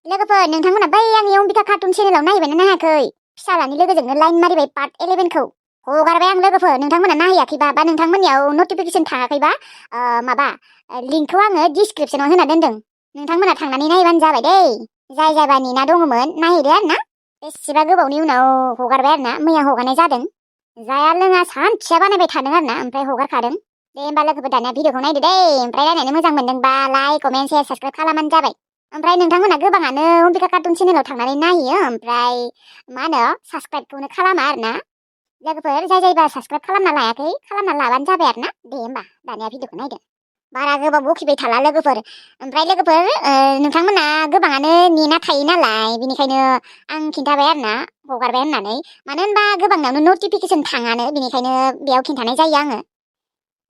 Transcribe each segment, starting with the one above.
लोगोफोर नोंथांमोना बै आंनि अंबिका कार्टुन चेनेलाव नायबायना नायाखै फिसालानि लोगोजोंनो लाइन मारिबाय पार्ट 11खौ हगारबाय आं लोगोफोर नोंथांमोना नायहैयाखैबा बा नोंथांमोननियाव नटिफिकेसन थाङाखैबा माबा लिंकखौ आङो डिसक्रिपसनाव होना दोनदों नोंथांमोना थांनानै नायबानो जाबाय दै जाय जायबा नेना दङमोन नायहैदो आरोना बेसेबा गोबावनि उनाव हगारबाय आरोना मैया हगारनाय जादों जाया लोङा सानसेया बानायबाय थादों आरोना ओमफ्राय हगारखादों दे होमबा लोगोफोर दानिया भिडिअखौ नायदो दै ओमफ्राय नायनानै मोजां मोनदोंबा लाइक कमेन्ट शेयार साबस्क्राइब खालामबानो जाबाय ओमफ्राय नोंथांमोना गोबाङानो अंबिका कार्टुन चेनेलाव थांनानै नायो ओमफ्राय मा होनो साबस्क्राइबखौनो खालामा आरोना लोगोफोर जाय जायबा साबस्क्राइब खालामना लायाखै खालामना लाबानो जाबाय आरोना दे होमबा दानिया भिडिअखौ नायदो बारा गोबाव बखिबाय थाला लोगोफोर ओमफ्राय लोगोफोर नोंथांमोना गोबाङानो नेना थायो नालाय बिनिखायनो आं खिन्थाबाय आरोना हगारबाय होननानै मानो होनबा गोबांनावनो नटिफिकेसन थाङानो बिनिखायनो बेयाव खिन्थानाय जायो आङो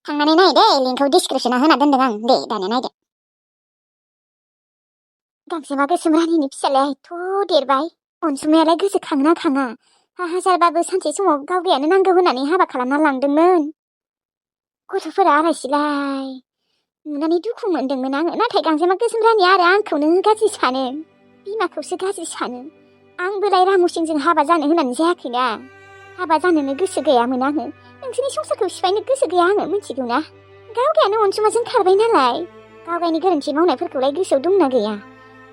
थांनानै नाय दे लिंकखौ डिसक्रिपसनाव होना दोनदों आं दे दानिया नायदो गांजेमा गोसोम रानिनि फिसालायाथ' देरबाय अनसुमायालाय गोसोखाङोना खाङा हाजारबाबो सानसे समाव गावगायानो नांगौ होननानै हाबा खालामना लांदोंमोन गथ'फोरा आलायसिलाय नुनानै दुखु मोनदोंमोन आङो नाथाय गांजेमा गोसोम रानिया आरो आंखौनो गाज्रि सानो बिमाखौसो गाज्रि सानो आंबोलाय रामुसिंजों हाबा जानो होननानै जायाखैना हाबा जानोनो गोसो गैयामोन आङो नोंसोरनि संसारखौ सिफायनो गोसो गैया आङो मिथिगौना गावगायानो अनसुमाजों खारबाय नालाय गावगायनि गोरोन्थि मावनायफोरखौलाय गोसोआव दंना गैया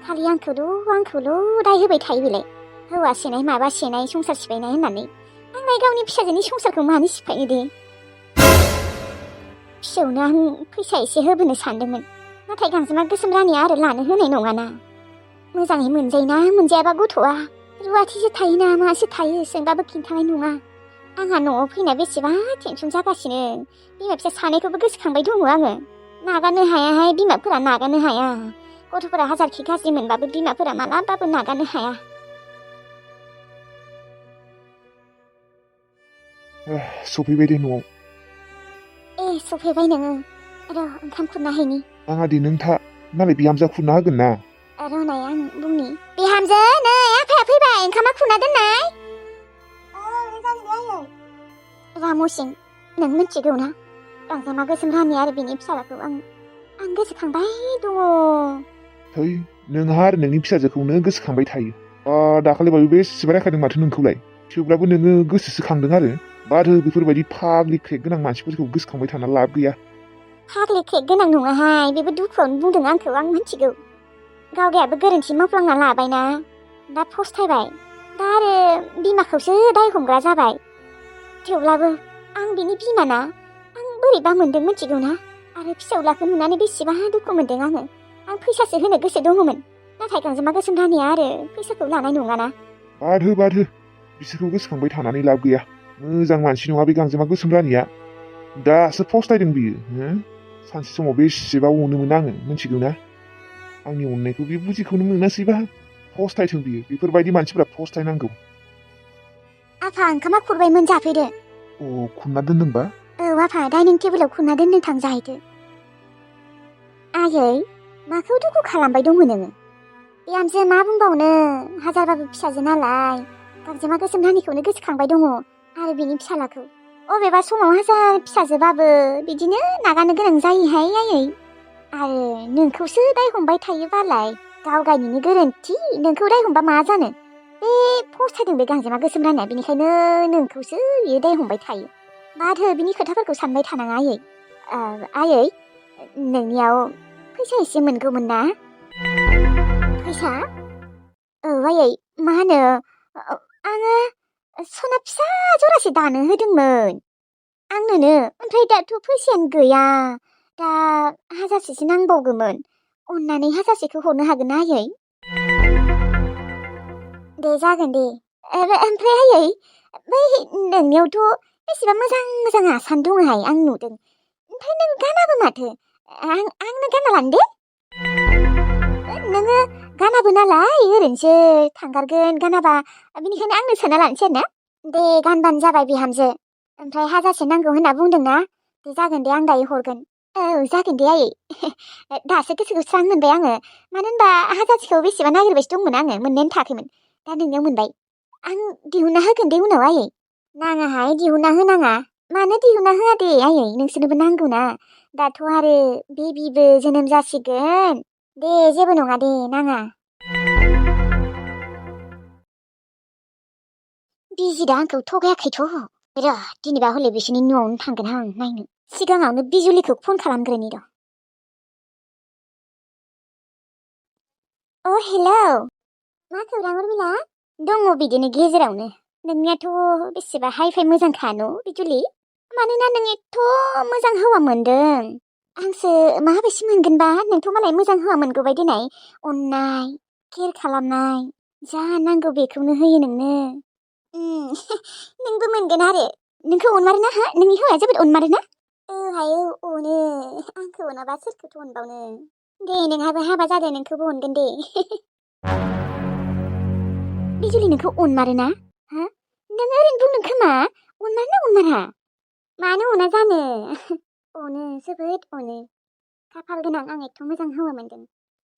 खालि आंखौल' दाय होबाय थायो बेलाय हौवा सेनाय माबा सेनाय संसार सिफायनाय होननानै आंलाय गावनि फिसाजोनि संसारखौ मानो सिफायनो दे फिसौनो आं फैसा एसे होबोनो सानदोंमोन नाथाय गांजेमा गोसोम रानिया आरो लानो होनाय नङाना मोजाङै मोनजायोना मोनजायाबा गथ'आ रुवाथिसो थायोना मासो थायो सोंबाबो खिन्थानाय नङा आंहा न'आव फैना बेसेबा टेनसन जागासिनो बिमा फिसा सानैखौबो गोसोखांबाय दङ आङो नागारनो हायाहाय बिमाफोरा नागारनो हाया गथ'फोरा हाजारखि गाज्रि मोनबाबो बिमाफोरा मालाबाबो नागारनो हाया सफैबाय दे न'आव सफैबाय नोङो र' ओंखाम खुरना हैनि आंहा दे नों था मालाय बिहामजोआ खुरना होगोन ना र'नाय आं बुंनि बिहामजो नै आफाया फैबाय ओंखामा खुरना दोननाय रामुसिं नों मिथिगौ ना गांजेमा गोसोम रानि आरो बिनि फिसालाखौ आं गोसोखांबाय दङ थै नोंहा आरो नोंनि फिसाजोखौनो गोसोखांबाय थायो दाखालिबाबो बेसेबा रायखादों माथो नोंखौलाय थेवब्लाबो नोङो गोसोसो खांदों आरो बाथो बेफोरबायदि फाग्लि क्रेक गोनां मानसिफोरखौ गोसोखांबाय थाना लाब गैया फाग्लि क्रेक गोनां नङाहाय बेबो दुखुआवनो बुंदों आंखौ आं मिथिगौ गावगायाबो गोरोन्थि मावफ्लांना लाबायना दा फस्थायबाय दा आरो बिमाखौसो दाय हमग्रा जाबाय थेवब्लाबो आं बिनि बिमाना आं बोरैबा मोनदों मिथिगौ ना आरो फिसौलाखौ नुनानै बेसेबा दुखु मोनदों आङो आं फैसासो होनो गोसो दङमोन नाथाय गांजेमा गोसोम रानिया आरो फैसाखौ लानाय नङाना बाथो बिसोरखौ गोसोखांबाय थानानै लाब गैया मोजां मानसि नङा बे गांजेमा गोसोम रानिया दासो फस्थायदों बियो सानसे समाव बेसेबा अनोमोन आङो मिथिगौ ना आंनि अननायखौ बे बुजिखौनो मोनासैबा फस्थायथों बियो बेफोरबायदि मानसिफोरा फस्थायनांगौ आफा ओंखामा खुरबायमोन जाफैदो खुरना दोनदोंबा औ आफा डाइनिं टेबोलाव खुरना दोनदों थां जाहैदो आयै माखौ दुखु खालामबाय दङ नोङो बिहामजो मा बुंबावनो हाजारबाबो फिसाजो नालाय गांजेमा गोसोम रानिखौनो गोसोखांबाय दङ आरो बिनि फिसालाखौ अबेबा समाव हाजार फिसाजोबाबो बिदिनो नागारनो गोनां जायोहाय आयै आरो नोंखौसो दाय हमबाय थायोबालाय गावगायनिनो गोरोन्थि नोंखौ दाय हमबा मा जानो बे फस्थायदों बे गांजेमा गोसोम रानिया बिनिखायनो नोंखौसो बियो दाय हमबाय थायो माथो बिनि खोथाफोरखौ सानबाय थानाङा आयै नोंनियाव फैसा एसे मोनगौमोन ना फैसा आयै मा होनो आङो सना फिसा जरासे दानो होदोंमोन आंनोनो ओमफ्राय दाथ' फैसायानो गैया दा हाजारसेसो नांबावगौमोन अननानै हाजारसेखौ हरनो हागोन ना आयै दे जागोन दे ओमफ्राय आयै बै नोंनियावथ' बेसेबा मोजां आसान दङहाय आं नुदों ओमफ्राय नों गानाबो माथो आंनो गानना लानो दे नोङो गानाबो नालाय ओरैनोसो थांगारगोन गानाबा बिनिखायनो आंनो सोना लानोसै आरोना दे गानबानो जाबाय बिहामजो ओमफ्राय हाजारसे नांगौ होनना बुंदोंना दे जागोन दे आं दायो हरगोन जागोन दे आयै दासो गोसोखौ स्रां मोनबाय आङो मानो होनबा हाजारसेखौ बेसेबा नागिरबायसो दंमोन आङो मोननायानो थायाखैमोन दा नोंनियाव मोनबाय आं दिहुनना होगोन दे उनाव आयै नाङाहाय दिहुनना होनाङा मानो दिहुनना होआ दे आयै नोंसोरनोबो नांगौ ना दाथ' आरो बेबिबो जोनोम जासिगोन दे जेबो नङा दे नाङा बिजिदा आंखौ थगायाखैथ' बिराद दिनैबा हले बिसोरनि न'आवनो थांगोन आं नायनो सिगाङावनो बिजुलिखौ फन खालामग्रोनि र' हेलौ मा खौरां उर्मिला दङ बिदिनो गेजेरावनो नोंनियाथ' बेसेबा हाइ-फाइ मोजांखा न' बिजुलि मानोना नों एथ' मोजां हौवा मोनदों आंसो माबायदि मोनगोनबा नोंथ' मालाय मोजां हौवा मोनगौबाय दिनै अननाय केयार खालामनाय जा नांगौ बेखौनो होयो नोंनो नोंबो मोनगोन आरो नोंखौ अनमारोना हा नोंनि हौवाया जोबोद अनमारोना हायो अनो आंखौ अनाबा सोरखौथ' अनबावनो दे नोंहाबो हाबा जादो नोंखौबो अनगोन दे बिजुलि नोंखौ अनमारोना हा नों ओरैनो बुंदों खोमा अनमारोना अनमारा मानो अना जानो अनो जोबोद अनो खाफाल गोनां आं एथ' मोजां हौवा मोनदों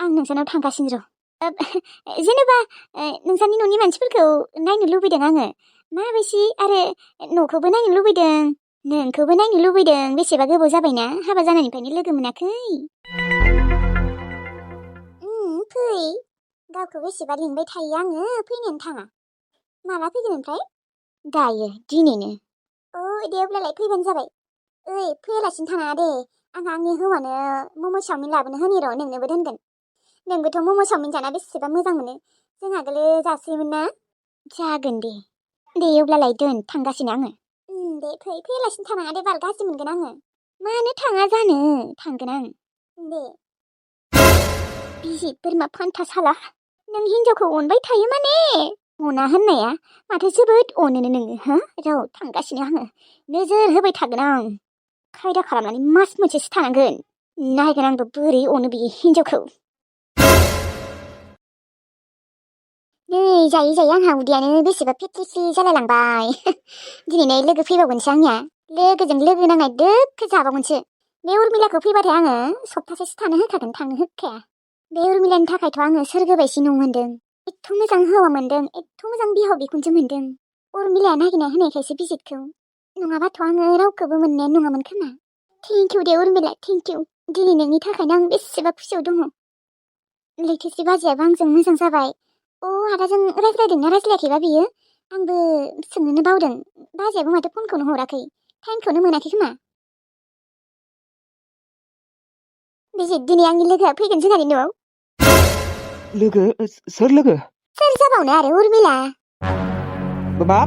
आं नोंसानाव थांगासिनो र' जेनेबा नोंसानि न'नि मानसिफोरखौ नायनो लुबैदों आङो माबायदि आरो न'खौबो नायनो लुबैदों नोंखौबो नायनो लुबैदों बेसेबा गोबाव जाबायना हाबा जानायनिफ्रायनो लोगो मोनाखै फै गावखौ बेसेबा लिंबाय थायो आङो फैनायानो थाङा माला फैगोन ओमफ्राय दायो दिनैनो दे अब्लालाय फैबानो जाबाय फैयालासिनो थानाङा दे आंहा आंनि हौवानो मम' चावमिन लाबोनो होनि र' नोंनोबो दोनगोन नोंबोथ' मम' चावमिन जाना बेसेबा मोजां मोनो जों आगोलो जासोयोमोन ना जागोन दे अब्लालाय दोन थांगासिनो आङो दे फैयालासिनो थानाङा दे बाल गाज्रि मोनगोन आङो मानो थाङा जानो थांगोन आं दे बिजि बोरमा फान्था साला नों हिन्जावखौ अनबाय थायो माने अना होननाया माथो जोबोद अनोनो नोङो हा र' थांगासिनो आङो नोजोर होबाय थागोन आं खायदा खालामनानै मास मोनसेसो थानांगोन नायगोन आंबो बोरै अनो बे हिन्जावखौ नै जायै जायै आंहा उदैयानो बेसेबा फेथ्लिसि जालायलांबाय दिनैनो लोगो फैबावगोनसो आंनिया लोगोजों लोगो नांनाय दोखो जाबावगोनसो बे उर्मिलाखौ फैबाथाय आङो सप्तासेसो थानो होखागोन थांनो होखाया बे उर्मिलानि थाखायथ' आङो सोरगो बायदि न' मोनदों एथ' मोजां हौवा मोनदों एथ' मोजां बिहाव बिखुनजो मोनदों उर्मिलाया नागिरना होनायखायसो बिजितखौ नङाबाथ' आङो रावखौबो मोननाया नङामोन खोमा थेंकिउ दे उर्मिला थेंकिउ दिनै नोंनि थाखायनो आं बेसेबा खुसियाव दङ लैथोसि बाजैयाबो आंजों मोजां जाबाय आदाजों रायज्लायदोंना रायज्लायाखैबा बियो आंबो सोंनोनो बावदों बाजैयाबो माथो फनखौनो हराखै टाइमखौनो मोनाखै खोमा बिजित दिनै आंनि लोगोआ फैगोन जोंहानि न'आव लोगो सोर लोगो सोर जाबावनो आरो उर्मिला मा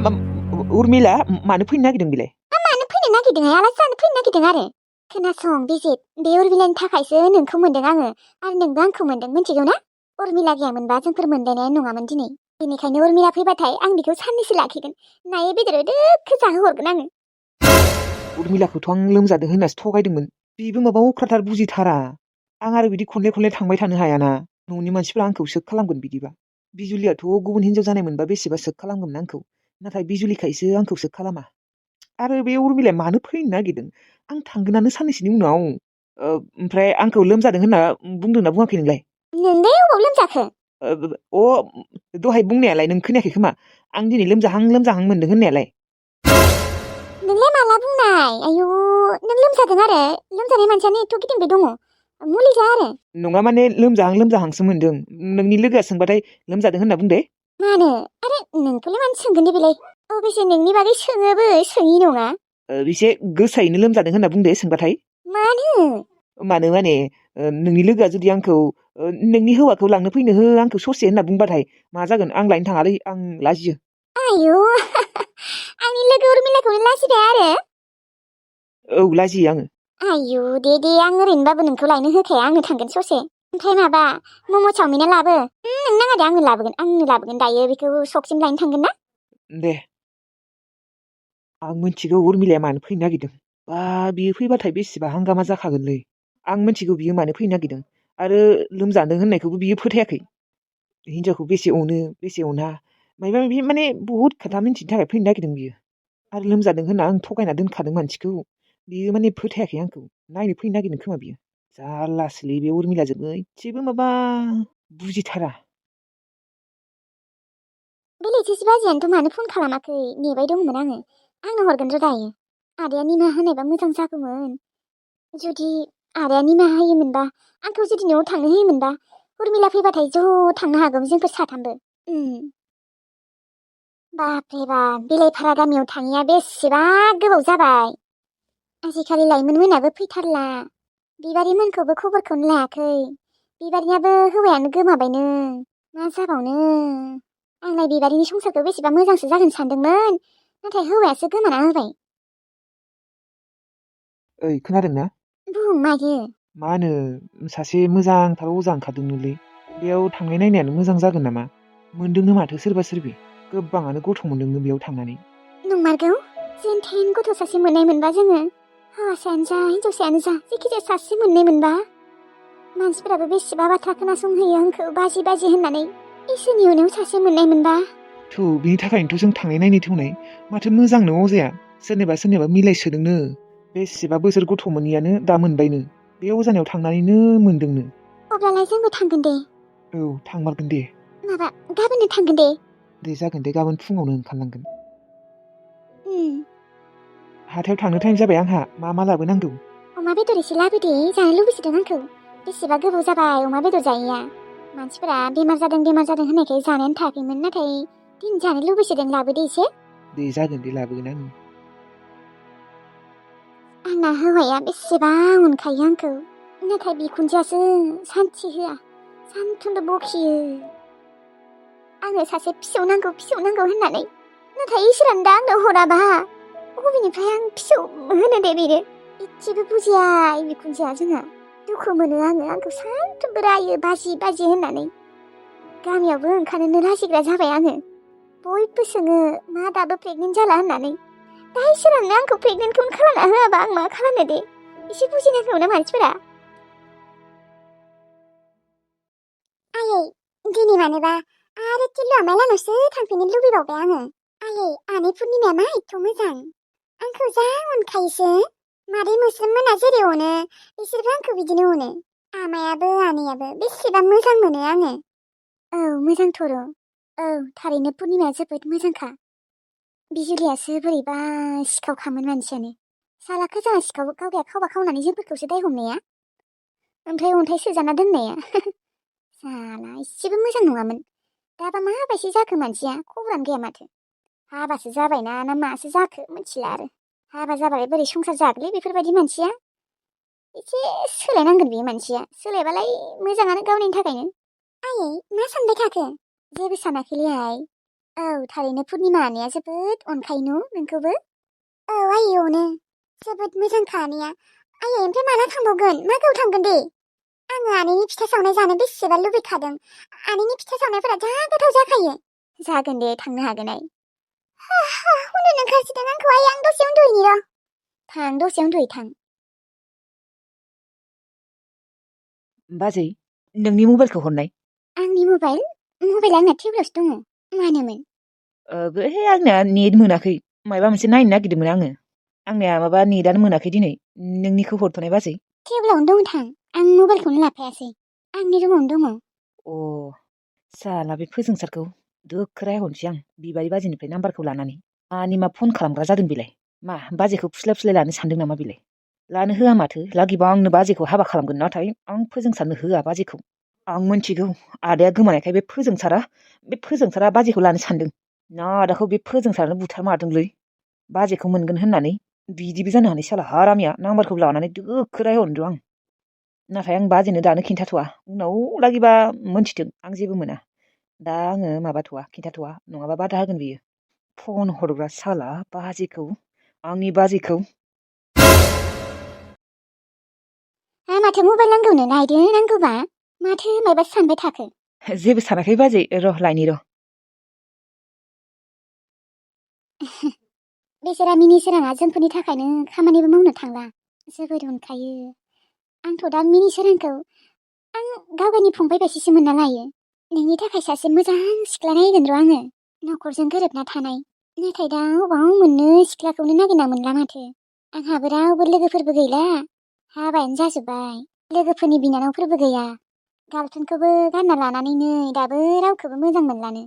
उर्मिला मानो फैनो नागिरदों बिलाय मानो फैनो नागिरदों आलासि जानो फैनो नागिरदों आरो खोनासं बिजित बे उर्मिलानि थाखायसो नोंखौ मोनदों आङो आरो नोंबो आंखौ मोनदों मिथिगौ ना उर्मिला गैयामोनबा जोंफोर मोनलायनाया नङामोन दिनै बेनिखायनो उर्मिला फैबाथाय आं बेखौ साननैसो लाखिगोन नायै बेदरै दोखो जाहोहरगोन आङो उर्मिलाखौथ' आं लोमजादों होननासो थगायदोंमोन बेबो माबा अख्राथार बुजिथारा आं आरो बिदि खनले खनले थांबाय थानो हायाना न'नि मानसिफ्रा आंखौ सोख खालामगोन बिदिबा बिजुलियाथ' गुबुन हिन्जाव जानाय मोनबा बेसेबा सोख खालामगोन आंखौ नाथाय बिजुलिखायसो आंखौ सोख खालामा आरो बे उर्मिलाया मानो फैनो नागिरदों आं थांगोनानो साननैसोनि उनाव ओमफ्राय आंखौ लोमजादों होनना बुंदोंना बुङाखै नोंलाय नोंलाय अबाव लोमजाखो दहाय बुंनायालाय नों खोनायाखै खोमा आं दिनै लोमजाहां मोनदों होननायालाय नोंलाय माला बुंनाय आयु नों लोमजादों आरो लोमजानाय मानसियानो एथ' गिदिंबाय दङ मुलि जा आरो नङा माने लोमजाहांसो मोनदों नोंनि लोगोआ सोंबाथाय लोमजादों होनना बुंदे मानो आरे नोंखौलाय मानो सोंगोन दे बेलाय अबेसे नोंनि बागै सोङोबो सोङि नङा एसे गोसायैनो लोमजादों होनना बुंदे सोंबाथाय मानो माने नोंनि लोगोआ जुदि आंखौ नोंनि हौवाखौ लांनो फैनो हो आंखौ ससे होनना बुंबाथाय मा जागोन आं लायनो थाङालै आं लाजियो आयु आंनि लोगो उर्मिलाखौनो लाजिबाय आरो औ लाजियो आङो आयु दे आं ओरैनोबाबो नोंखौ लायनो होखाया आंनो थांगोन ससे ओमफ्राय माबा मम' चावमिना लाबो नों नाङा दे आंनो लाबोगोन दायो बेखौ सकसिम लायनो थांगोन ना दे आं मिथिगौ उर्मिलाया मानो फैनो नागिरदों बा बियो फैबाथाय बेसेबा हांगामा जाखागोनलै आं मिथिगौ बियो मानो फैनो नागिरदों आरो लोमजादों होननायखौबो बियो फोथायाखै हिन्जावखौ बेसे अनो बेसे अना माबा माबि माने बहुद खोथा मिन्थिनो थाखाय फैनो नागिरदों बियो आरो लोमजादों होनना आं थगायना दोनखादों मानसिखौ बियो माने फोथायाखै आंखौ नायनो फैनो नागिरदों खोमा बियो जारलासोलै बे उर्मिलाजों एसेबो माबा बुजिथारा बे लैथोसि बाजैयानोथ' मानो फन खालामाखै नेबाय दंमोन आंनो हरगोन र' दायो आदाया निमाहा होनायबा मोजां जागौमोन जुदि आदाया निमाहा होयोमोनबा आंखौ जुदि न'आव थांनो होयोमोनबा उर्मिला फैबाथाय ज' थांनो हागौ जोंफोर साथामबो। बापरे बाप बिलाइफारा गामियाव थाङिया बेसेबा गोबाव जाबाय। आजिखालि लाइमोनमोनाबो फैथारला। बिबारिमोनखौबो खबरखौनो लायाखै। बिबारियाबो हौवायानो गोमाबायनो। मा जाबावनो। आंलाय बिबारिनि संसारखौ बेसेबा मोजांसो जागोन सानदोंमोन। नाथाय हौवायासो गोमाना होबाय। ओइ खोनादों ना? बुं मायो? मा होनो सासे मोजांथार अजा ओंखारदोंनोलै। बेयाव थांनाय नायनायानो मोजां जागोन नामा? मोनदोंनो माथो सोरबा सोरबि। गोबाङानो गथ' मोनदोंनो बेयाव थांनानै। नंमारगौ? जेनथेन गथ' सासे मोननाय मोनबा जोङो। हौवासायानो जा हिनजावसायानो जा जायखिजाया सासे मोननाय मोनबा। मानसिफोराबो बेसेबा बाथ्रा खोनासंहोयो आंखौ बाजि बाजि होननानै। इसोरनि अनायाव सासे मोननाय मोनबा। बिनि थाखायनोथ' जों थांनाय नायनो थौनाय। माथो मोजांनो अजाया। सोरनिबा मिलायसोदोंनो। बेसेबा बोसोर गथ' मोनैयानो दा मोनबायनो। बे अजानाव थांनानैनो मोनदोंनो। अब्लालाय जोंबो थांगोन दे। औ थांमारगोन दे। माबा गाबोननो थांगोन दे। दे जागोन दे गाबोन फुङावनो ओंखारलांगोन। उम। हाथायाव थांनो टाइम जाबाय आंहा। मा लाबोनांगौ? अमा बेदर एसे लाबोदे जानो लुबैसोदों आंखौ। बेसेबा गोबाव जाबाय अमा बेदर जायैया। मानसिफोरा बेमार जादों होननायखाय जानायानो थायाखैमोन। नाथाय दिनै जानो लुबैसोदों लाबोदे एसे। दे जागोन दे लाबोगोन आङो। आंना हौवाया बेसेबा अनखायो आंखौ। नाथाय बिखुनजोआसो सान्थि होआ। सानफ्रोमबो बखियो। आंनो सासे फिसौ नांगौ होननानै। नाथाय इसोरानो दा आंनो हराबा। बबेनिफ्राय आं फिसौ होनो दे बेनो। इसेबो बुजिया बिखुनजोआ जोंहा। दुखु मोनो आंखौ सानफ्रोमबो रायो बाजि बाजि होननानै। गामियावबो ओंखारनोनो लाजिग्रा जाबाय आङो। बयबो सोङो मा दाबो प्रेगनेन्ट जाला होननानै। दा इसोरानो आंखौ प्रेगनेन्टखौनो खालामना होआबा आं मा खालामनो दे? एसे बुजिनांगौ ना मानसिफोरा। आयै दिनै मानोबा आरो टिल्लु आमाइलानावसो थांफिननो लुबैबावबाय आङो। आयै आनै पुर्निमाया मा एथ' मोजां। आंखौ जा अनखायोसो। मादै मोस्रोम मोना जेरै अनो बिसोरबो आंखौ बिदिनो अनो। आमायाबो आनैयाबो बेसेबा मोजां मोनो आङो। औ मोजांथ'र'। औ थारैनो पुर्निमाया जोबोद मोजांखा। बिजुलियासो बोरैबा सिखावखामोन मानसियानो। सालाखौ जोंहा सिखाव गावगाया खावबा खावनानै जोंफोरखौसो दाय हमनाया। ओमफ्राय अन्थाइ सोजाना दोननाया। साला इसेबो मोजां नङामोन। दाबा माबायदि जाखो मानसिया खबरानो गैया माथो। हाबासो जाबायना ना मासो जाखो मिथिला आरो। हाबा जाबालाय बोरै संसार जागोनलै बेफोरबायदि मानसिया। एसे सोलायनांगोन बेयो मानसिया। सोलायबालाय मोजाङानो गावनि थाखायनो। आयै मा सानबाय थाखो? जेबो सानाखैलै आइ। औ थारैनो पुर्निमा आनैया जोबोद अनखायो नोंखौबो। औ आयै अनो। जोबोद मोजांखा आनैया। आयै ओमफ्राय माला थांबावगोन? मागोआव थांगोन दे। आङो आनैनि फिथा सावनाय जानो बेसेबा लुबैखादों। आनैनि फिथा सावनायफोरा जा गोथाव जाखायो। जागोन दे थांनो हागोन आइ। उन्दुनो ओंखारसोदों आंखौ आइ आं दसे उन्दुहैनि र'। थां दसे उन्दुहै थां। बाजै नोंनि मबाइलखौ हरनाय। आंनि मबाइल? मबाइला आंना टेबोलावसो दङ। मानोमोन? बे आंना नेट मोनाखै। माबा मोनसे नायनो नागिरदोंमोन आङो। आंनिया माबा नेटआनो मोनाखै दिनै। नोंनिखौ हरथ'नाय बाजै। टेबोलावनो दं थां। आं मबाइलखौनो लाफायासै। आंनि रुमावनो दङ। साला बे फोजोंसारखौ दोखो रायहरनोसै आं बिबारि बाजैनिफ्राय नाम्बारखौ लानानै। मानि मा फन खालामग्रा जादों बेलाय? मा बाजैखौ फुस्लाय लानो सानदों नामा बेलाय? लानो होआ माथो लागिबा आंनो बाजैखौ हाबा खालामगोन। नाथाय आं फोजोंसारनो होआ बाजैखौ। आं मोनथिगौ आदाया गोमानायखाय बे फोजोंसारा बाजैखौ लानो सानदों। ना आदाखौ बे फोजोंसारनो बुथारमारदोंलै। बाजैखौ मोनगोन होननानै बिदिबो जानो हानाय साला हारामिया नाम्बारखौ लानानै दोखो रायहरदों आं। नाथाय आं बाजैनो दानो खिन्थाथ'वा। उनाव लागिबा मोनथिथों आं जेबो मोना। दा आङो माबाथ'वा खिन्थाथ'वा नङाबा बादा होगोन बियो। फन हरग्रा साला बाजैखौ आंनि बाजैखौ। माथो मबाइल नांगौनो नायदो नांगौबा। माथो मायबा सानबाय थाखो? जेबो सानाखै बाजै र' लायनि र'। बेसेरा मिनि सोराङा जोंफोरनि थाखायनो खामानिबो मावनो थांला। जोबोद अनखायो। आंथ' दा मिनि सोरांखौ आं गावगायनि फंबाय बायदिसो मोनना लायो। नोंनि थाखाय सासे मोजां सिख्ला नायगोन र' आङो। न'खरजों गोरोबना थानाय। नाथाय दा अबाव मोननो सिख्लाखौनो नागिरना मोनला माथो। आंहाबो रावबो लोगोफोरबो गैला। हाबायानो जाजोब्बाय। लोगोफोरनि बिनानावफोरबो गैया। गार्लफ्रेन्डखौबो गारना लानानै नै दाबो रावखौबो मोजां मोनलानो।